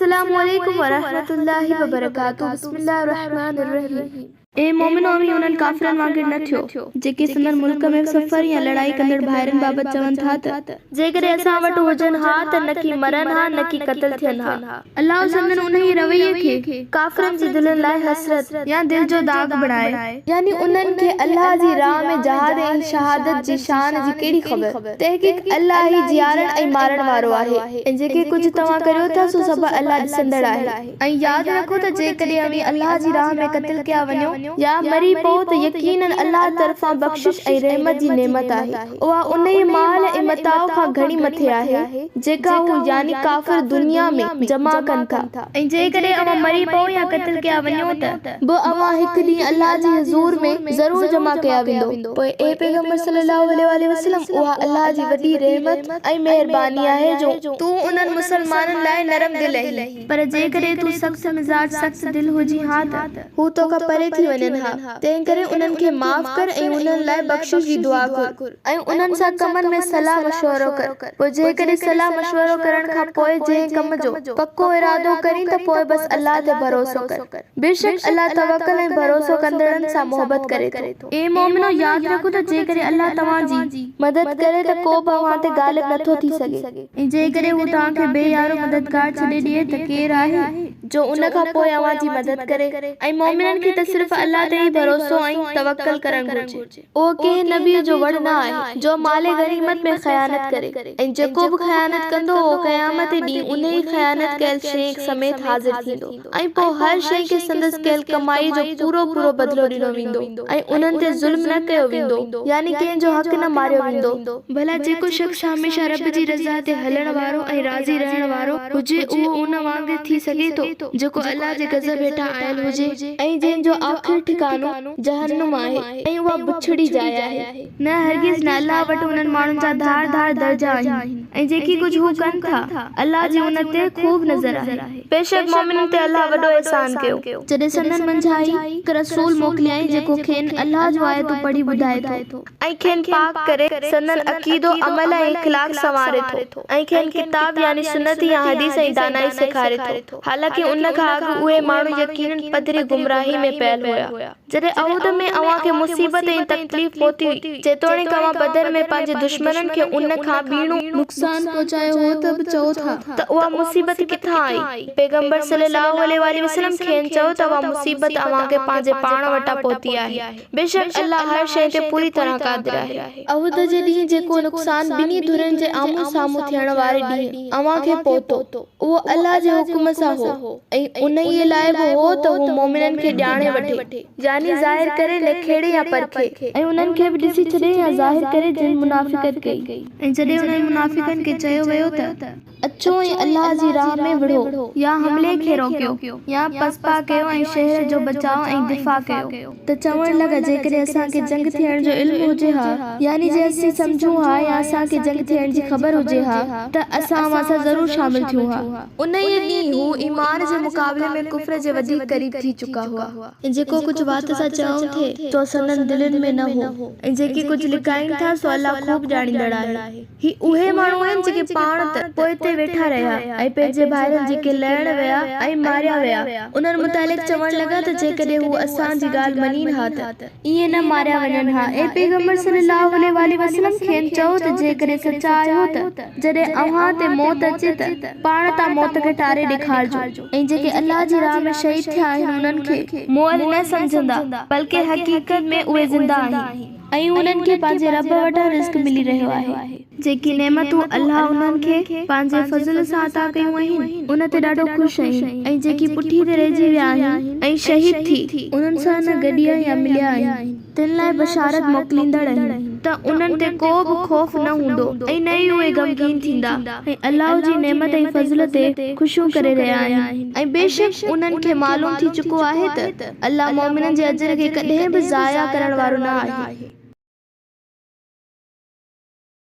السلام عليڪم ورحمة الله وبرڪاته بسم الله الرحمٰن الرحيم. اي مؤمنو! اوهين انهن ڪافرن وانگر نه ٿيو، جيڪي سندن ملڪ ۾ سفر يا لڙائي ڪندڙ ڀائرن بابت چون ٿا ته. جيڪڏهن اسان وٽ هجن ها ته نڪي مرن ها نڪي قتل ٿين ها. الله سندن انهيء رويي کي ڪافرن جي دلين لاء حسرت يا دل جو داغ بڻائي. يعني انهن کي الله جي راهه ۾ جهاد ۽ شهادت جي شان جي ڪهڙي خبر؟ تحقيق الله ئي جيارڻ ۽ مارڻ وارو آهي ۽ جيڪي ڪجهه توهان ڪريو ٿا سو سڀ الله ڏسندڙ آهي. ۽ ياد رکو ته جيڪڏهن اوهين الله جي راهه ۾ قتل ڪيا وڃو يا مري پئو ته يقيناً الله طرفان بخشش ۽ رحمت جي نعمت آهي، اها انهيء مال ۽ متاع کان گهڻي مٿي آهي، جيڪا هو، يعني ڪافر، دنيا ۾، جمع ڪن ٿا. ۽ جيڪڏهن اوهان مري پئو يا قتل ڪيا وڃو ته، به اوهان هڪ ڏينهن الله جي حضور ۾ ضرور جمع ڪيا ويندؤ. پوء اي پيغمبر صلّي اللّٰه عليه واٰله وسلّم! اها الله جي وڏي رحمت ۽ مهرباني آهي جو تون انهن مسلمانن لاء نرم دل آهين. پر جيڪڏهن تون سخت مزاج سخت دل هجين ها ته. هو تو کان پري ٿي وڃن ها، تنهنڪري انهن کي معاف ڪر ۽ انهن لاء بخشش جي دعا گهر. ۽ انهن سان ڪمن ۾ صلاح مشورو ڪر، پوء جيڪڏهن صلاح مشورو ڪرڻ کان پوء جنهن ڪم جو پڪو ارادو ڪرين ته پوء بس الله تي ڀروسو ڪر. بيشڪ الله توڪل ۽ ڀروسو ڪندڙن سان محبت ڪري ٿو. اي مؤمنو! ياد رکو ته جيڪڏهن الله توهان جي. مدد ڪري ته ڪو به اوهان تي غالب نه ٿو ٿي سگهي. ۽ جيڪڏهن هو توهان کي بي يارو مددگار ڇڏي ڏئي ته ڪير آهي. جو ان کان پوء اوهان جي مدد ڪري؟ ۽ مؤمنن کي ته صرف الله تي ئي ڀروسو ۽ توڪل ڪرڻ گهرجي. اهو ڪنهن نبيء جو وڙ نه آهي، جو مال غنيمت ۾ خيانت ڪري، ۽ جيڪو به خيانت ڪندو اهو قيامت ڏينهن انهيء خيانت ڪيل شيء سميت حاضر ٿيندو. ۽ پوء هر شيء کي سندس ڪيل ڪمائيء جو پورو پورو بدلو ڏنو ويندو ۽ انهن تي ظلم نه ڪيو ويندو، يعني ڪنهن جو حق نه ماريو ويندو. ڀلا جيڪو شخص هميشه رب جي رضا تي هلڻ وارو ۽ راضي رهڻ وارو هجي اهو ان وانگر ٿي سگهي ٿو جيڪو الله جي غضب هيٺان آيل هجي؟ ۽ جنهن جو آخر ٺڪانو جهنم آهي ۽ اها بڇڙي جاء آهي. نه هرگز نه الله وٽ انهن ماڻهن جا ڌار ڌار درجا آهن ۽ جيڪي ڪجهه هو ڪن ٿا الله جي ان تي خوب نظر آهي. بيشڪ مؤمنن تي الله وڏو احسان ڪيو. جڏهن سندن منجهان ئي هڪ رسول موڪليائين جيڪو کين الله جون آيتون پڙهي ٻڌائي ٿو. ۽ کين پاڪ ڪري سندن عقيدو، عمل ۽ اخلاق سنواري ٿو ۽ کين ڪتاب يعني سنت يا حديث ۽ دانائي سيکاري ٿو. حالانڪه ان کان اڳ اهي ماڻهو يقيناً پڌري گمراهي ۾ پيل هيا. جڏهن احد ۾ اوهان کي مصيبت ۽ تڪليف پهتي هئي، جيتوڻيڪ اوهان بدر ۾ پنهنجي دشمنن کي ان کان ٻيڻو. نقصان پهچايو هو ته به چئو ٿا. ته اها مصيبت ڪٿان آئي؟ پيغمبر صلي الله عليه واٰله وسلم کين چيو ته اها مصيبت اوهان کي پنهنجي پاڻ وٽان پهتي آهي، بيشڪ الله هر شيء تي پوري طرح قادر آهي. احد جي ڏينهن جيڪو نقصان ٻنهي ڌرين جي آمهون سامهون ٿيڻ واري ڏينهن اوهان کي پهتو، اهو الله جي حڪم سان هو ۽ انهيء لاء به هو ته هو مؤمنن کي ڄاڻي وٺي، يعني ظاهر ڪري، نکيڙي يا پرکي. ۽ انهن کي به ڏسي ڇڏي يا ظاهر ڪري جن منافقت ڪئي. ۽ جڏهن انهن منافقن کي چيو ويو ته. اچو ۽ الله جي راهه ۾ وڙهو. يا حملي کي روڪيو، يا پسپا ڪيو ۽ شهر جو بچاء ۽ دفاع ڪيو. ته چوڻ لڳا، جيڪڏهن اسان کي جنگ ٿيڻ جو علم هجي ها، يعني جي اسين سمجهون ها يا اسان کي جنگ ٿيڻ جي خبر هجي ها ته اسان اوهان سان ضرور شامل ٿيون ها. انهيء ڏينهن هو ايمان جي مقابلي ۾ ڪفر جي وڌيڪ قريب ٿي چڪا هئا. ۽ جيڪو ڪجهه وات سان چيائون ٿي، سو سندن دلين ۾ نه هو، ۽ جيڪي ڪجهه لڪائين ٿا، سو الله خوب ڄاڻيندڙ آهي. هي اهي ماڻهو آهن جيڪي پاڻ ته پوئتي ويٺا رهيا ۽ پنهنجي ڀائرن جيڪي لڙڻ ويا ۽ ماريا ويا، انهن متعلق چوڻ لڳا ته جيڪڏهن هو اسان جي ڳالهه مڃين ها ته. ائين نه ماريا وڃن ها. اي پيغمبر صلي الله عليه واٰله وسلم کين چئو ته جيڪڏهن سچا آهيو ته جڏهن اوهان تي موت اچي ته پاڻ تان موت کي ٽاري ڏيکارجو ۽ جيڪي الله جي راهه ۾ شهيد ٿيا آهن انهن کي مئل نه سمجهندا بلڪه حقيقت ۾ اهي زنده آهن. ۽ انهن کي پنهنجي رب وٽان رزق ملي رهيو آهي. جيڪي نعمتون الله انهن کي پنهنجي فضل سان عطا ڪيون آهن، ان تي ڏاڍو خوش آهن ۽ جيڪي پٺي تي رهجي ويا آهن ۽ شهيد ٿي انهن سان نه گڏيا يا مليا آهن، تن لاء بشارت موڪليندڙ آهن ته انهن تي ڪو به خوف نه هوندو ۽ نه ئي اهي غمگين ٿيندا ۽ الله جي نعمت ۽ فضل تي خوشيون ڪري رهيا آهن ۽ بيشڪ انهن کي معلوم ٿي چڪو آهي ته الله مؤمنن جي اجر کي ڪڏهن به ضايع ڪرڻ وارو نه آهي.